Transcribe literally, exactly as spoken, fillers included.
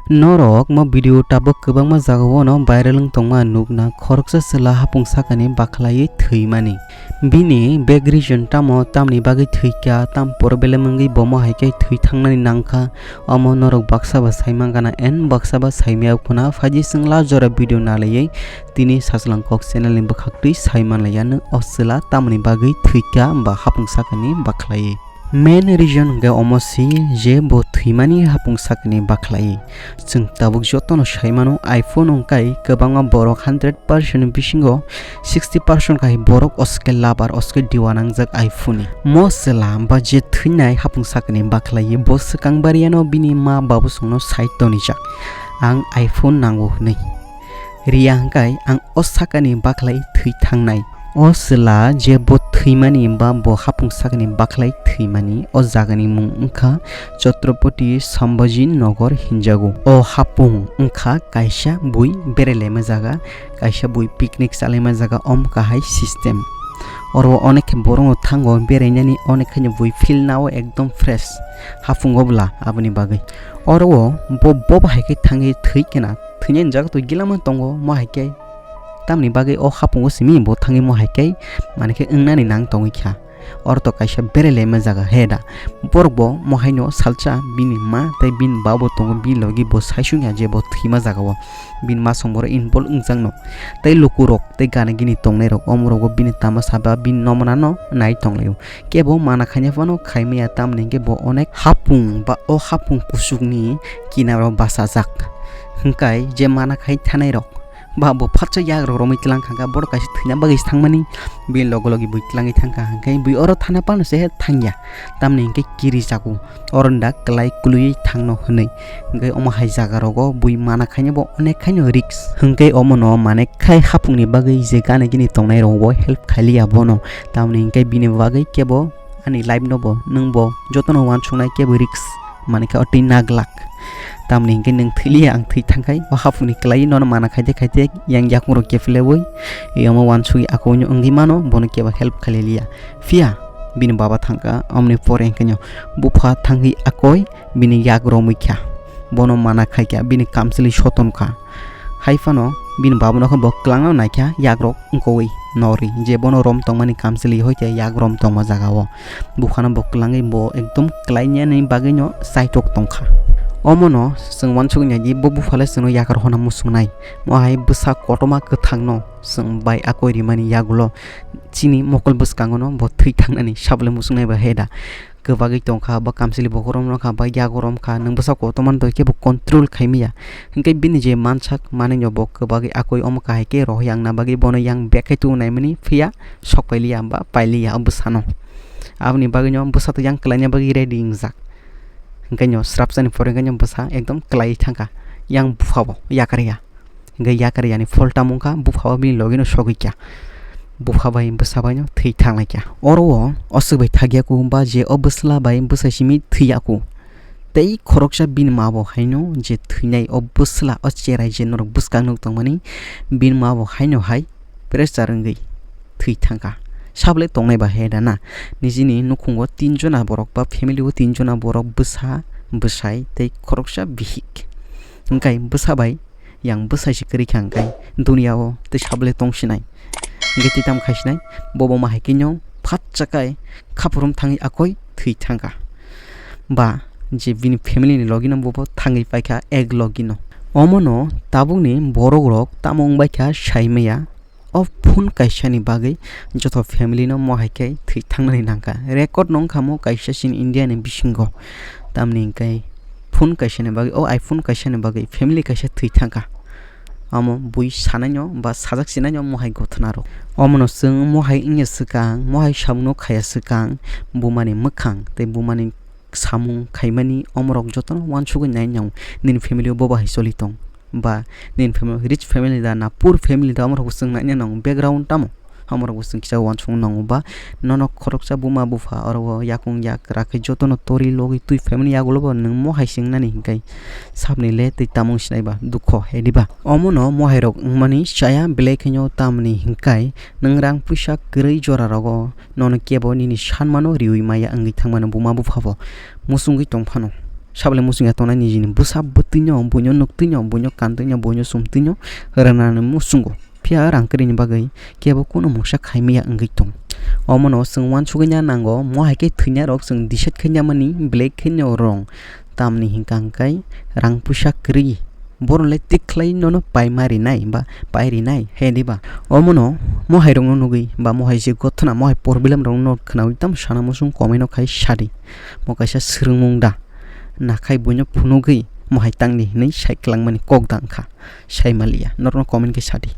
Norok mo video tabuk kwbangma jagao no viral wng tongma nukna, khoroksa chwla hapung sakani bakhlaiwi thwimani. Bini back reason tamo, tamni bagwi thwikha, tam problem wngwi bo mo hai khe thwi thangnani nangkha, omo norok baksa ba saimang gana and baksa ba saimaya khuna. Phaidi chwng last jora video nalaiwi tini Sajlang Kok channel ni bwkhaktwi saimanlaiya, nwng o chwla tamoni bagwi thwikha ba hapung sakani bakhlaiwi. Main reason hwnkhe omo si je bo thwimani hapung sakni bakhlai. Chwng tabuk jotono saimano, iPhone wngkai kwbangma borok hundred percent ni bisingo sixty percent kai borok oske labar, oske diwa nangjak iPhone ni. Mo chwla ba je thwinai hapung sakni bakhlai, bo swkang bariano bini ma babu songno sai tonijak, "Ang iPhone nango," hwnwi. Riya hwnkhe ang o sakani bakhlai thwi thangnai. O chwla je bo thwimani ba bo hapung sakani bakhlai thwimani, o jagani mung wngkha Chhatrapati Sambhaji Nagar hinjago. O hapung wngkha kaisa bui berelaima jaga, kaisa bui picnic chalaima jaga, om kahai system. Oro onek khe borokno thango berainani, onek khe bui feel nao ekdom fresh hapungo bwla aboni bagwi. Oro o bo, bo bahai khe thangwi thwi khe na. Thwinani jaga to gila man tongo, mo hai khe tamni bagwi o hapungo simi bo thangwi mo hai khe, mane khe wngnani nang tongwi kha. Oro to kaisa berelaima jaga he da. Borok bo mo haino salsa bini ma tei bini babo tongo, bini logi bo saisung ya je bo thwima jaga o. Bini ma song borok involve wngjakno. Tei lukurok tei gana gini tongnairok omorok bo bini tamasa ba bini nomna no nai tonglaio. Kebo mana khaina phano khaimaya, tamni hwnkhe bo onek hapung ba o hapung kuchukni kinaro bachajak. Hwnkhe je mana khai thanairok ba bo phatsa yagrok romwi tlang kha, borok kaisa thwina bagwi se thangmani, bini logi logi bui tlangwi thang kha, hwnkhe bui oro thana phano se thangya, tamni hwnkhe kiri chaku, oro da kwlai kwlwi thangno hwnwi. Hwnkhe omo hai jaga rogo bui mana khaina bo onek khaino risk, hwnkhe omono mane khai hapungni bagwi je gana gini tongnai rogo help khailiya bono, tamni hwnkhe bini bagwi kebo ani life no bo, nwng bo jotono uansuknai kebo risk, mane khe o twi naglak. Tamni hwnkhe nwng thwiliya, ang thwi thangkhai, o hapungni kwlai nono mana khaite khaite yang yakungrok kephileui, omo uansugwi akoino wngwi mano, bono kebo help khailiya. Phiya bini baba thangkha, omoni pore hwnkhe no bupha thangwi akoi bini yak romwi kha, bono mana khaikha, bini kamchwlwi soton kha. Hai phano bini baba nokha bo kwlangno naikha, yakrok wngkogwi norwi je bono rom tongmani kamchwlwi hoite yak rom tongma jaga o. Buphano bo kwlangwi bo ekdom kwlainani bagwino chaitok tongkha. Omono chwng uansuknai di, bo buphale chwngno yakar hona muchungnai. Mo hai bwsa kotorma kwthangno chwng bai akoi rimani yagulo chini mokol bwskangono bo thwi thangnani sabole muchungnai ba he da. Kwbagwi tongkha, ba kamchwlwi bokhorok romkha, ba yago romkha, nwng bwsa kotormano to kebo control khaimaya. Hwnkhe bini je mansak manwino bo kwbagwi akoi omo kahai khe rohorna bagwi bono yang bag khai tubu naimani, phiya sok pailiya ba pailiya o bwsano. Aboni bagwino bwsa to yang kwlaina bagwi ready wngjak. Hwnkhe no srapsani pore hwnkhe no bwsa ekdom kwlaiwi thangkha, yang buphabo yakarya. Hwnkhe yakarya ni pholta wngkha, buphabo bini logino sogwi kha. Bupha bai bwsa baino thwi thanglaikha. Oro o oswk bai thakyaku ba je o bwsla bai bwsai simi thwiyaku. Tei khoroksa bini ma bo haino je thwinai o bwsla o cherai je norok bwskang nuk tongmani, bini ma bo haino hai pressure wngwi thwi thangkha. Sabole tongnai ba he da na? Nijini nukhungo tin jona borok ba family o tin jona borok, bwsa, bwsai tei khoroksa bihik. Hwnkhe bwsa bai yang bwsai se kwrwi kha, hwnkhe duniya o tei sabole tong sinai, hwnkhe twi tamo khai sinai, bobo ma hai khe no phatsa kai khaphurum thangwi akoi thwi thangkha. Ba je bini family ni logi no bobo thangwi paikha ek logi no. Omo no tabuk ni borok rok tamo wng bai kha sai maya. O phone kaisa ni bagwi joto family no mo hai khe thwi thangnani nangkha. Record no wngkha mo kaisa chini India ni bisingo. Tamni hwnkhe phone kaisa ni bagwi, o iPhone kaisa ni bagwi family kaisa thwi thangkha. Amo bui sanai no ba sajak sinai no mo hai gothana rok. Omo no chwng mo hai wngya swkang, mo hai samung no khaya swkang, buma ni mwkhang tei buma ni samung khaimani omorok jotono uansugwi nai nang. Nini family o bobo hai choli tong ba nini family rich family da na poor family da, omorok bo chwng nai nang, background tamo, omorok bo chwng kisa uansukna nango ba nono khoroksa buma bupha oro o yakung yakra khe jotono tori logwi twi family yagulo bo nwng mo hai se wngnani hwnkhe sabni le twi tamung sinai ba dukho he diba? Omono mo hai rok wngmani chaya belai khe no, tamni hwnkhe nwng rang puisa kwrwi jora rogo nono kebo nini sanmano riwi maya wngwi thangmano buma bupha bo muchungwi tong phano. Sabole muchungya tongnai nijini bwsa bwtwino, buino nuktwino, buino kantwino, buino chumtwino rwnani muchungo. Phiya rang kwrwini bagwi kebo kuno mungsa khaimaya wngwi tong. Omono chwng uansukgwi na nango, mo hai khe thwinarok chwng decide khainamani belai kheno wrong. Tamni hinkha hwnkhe rang puisa kwrwi borok le tikhlai nono paima rinai ba pai rinai he diba? Omono mo hai rokno nugwi ba mo hai je gothona mo hai problem rokno khnawi tamo sana muchung comment o khai sadi. Mo kaisa swrwngmung da? Nakhai buino phunugwi mo hai tangni hinwi sai kwlangmani kok da wngkha? Sai maliya, norokno comment khe sadi.